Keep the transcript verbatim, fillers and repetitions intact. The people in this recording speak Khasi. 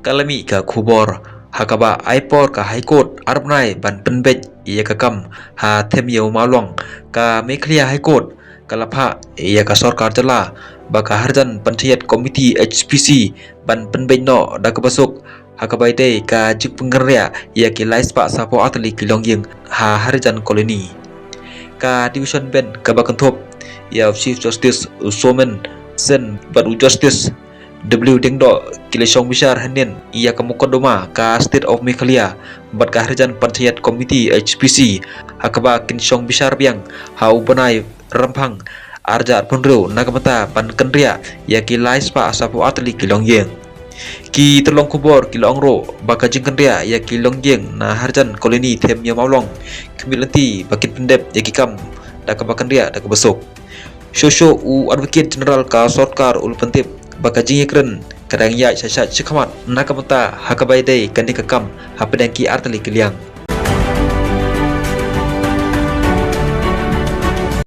Ka la mih ka khubor ha kaba ai por ka High Court ar bnai ban pynbeit ïa ka kam ha Them Ïew Mawlong, ka Meghalaya High Court ka la phah ïa ka sorkar jylla ba ka Harijan Panchayat Committee, H P C, ban pynbeit noh da kaba suk ha kaba ïadei ka jingpynkynriah ïa ki lai spah saphew ar tylli ki longïing ha Harijan Colony. Ka Division Bench kaba kynthup ïa u Chief Justice u Somen Sen bad u Justice W Diengdoh ki la shong bishar hynnin ïa ka mukotduma ka State of Meghalaya bad ka Harijan Panchayat Committee, H P C, ha kaba kin shong bishar biang ha u bnai Rymphang arhajar arphew hynriew na ka bynta ban kynriah ïa ki lai spah saphew ar tylli ki longïing. Ki tyllong khubor ki la ong ruh ba ka jingkynriah ïa ki longïing na Harijan Colony Them Ïew Mawlong ki mih lynti ba kin pyndep ïa ki kam da kaba kynriah da kaba suk. Shuh shuh u Advocate General ka sorkar u la pyntip ba ka jingïakren ka dang ïaid sha sha shakhmat na ka bynta ha kaba ïadei kane ka kam hapdeng ki ar tylli ki liang.